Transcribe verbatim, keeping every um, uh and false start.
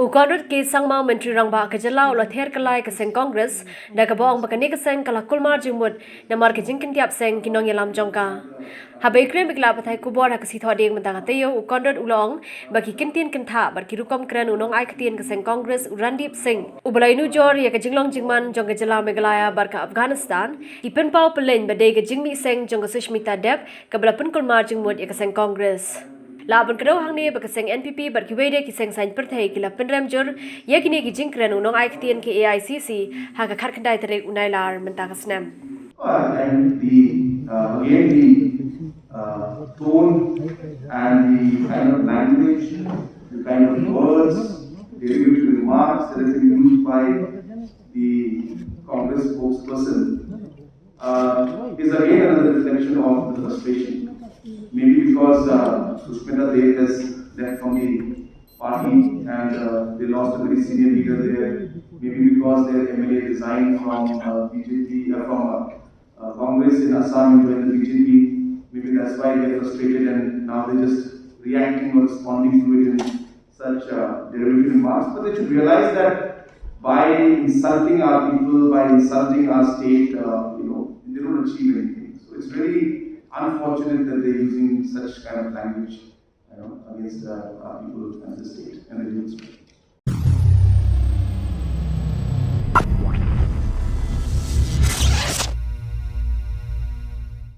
U Conrad K Sangma, Myntri Rangbah ka jylla, u la ther kylla ïa ka seng Congress da kaba ong ba kane ka seng ka la kulmar jingmut namar ka jingkyntiap seng ki nongïalam jong ka. Haba ïakren bad ki lad pathai khubor ha ka sngi Thohdieng mynta ka taïew, u Conrad u la ong ba ki kyntien kynthah bad ki rukom kren u nongai ktien ka seng Congress, u Randeep Singh, uba la ïanujor ïa ka jinglong jingman jong ka jylla Meghalaya bad ka Afghanistan, ki pynpaw pylleng ba dei ka jingmih seng jong ka Sushmita Deb kaba la pynkulmar jingmut ïa ka seng Congress. La pynkynmaw hangne ba ka seng N P P bad kiwei de ki seng saiñ pyrthei ki la pynrem jur ïa kine ki jingkren u nongai ktien ka A I C C ha ka khatkhyndai tarik u Nailar mynta ka snem. And the uh, again the uh, tone and the kind of language, the kind of words, the remarks that have been used by the Congress spokesperson uh, is again another reflection of the frustration. Maybe because uh, Sushmita Dev has left from the party and uh, they lost a very senior leader there. Maybe because their M L A resigned from uh, B J P, uh, from uh, uh, Congress in Assam and joined the B J P. Maybe that's why they're frustrated and now they're just reacting or responding to it in such uh, derogatory remarks. But they should realize that by insulting our people, by insulting our state, uh, you know, they don't achieve anything. So it's really unfortunate that they're using such kind of language, you know, against uh, our people and the state and the youth.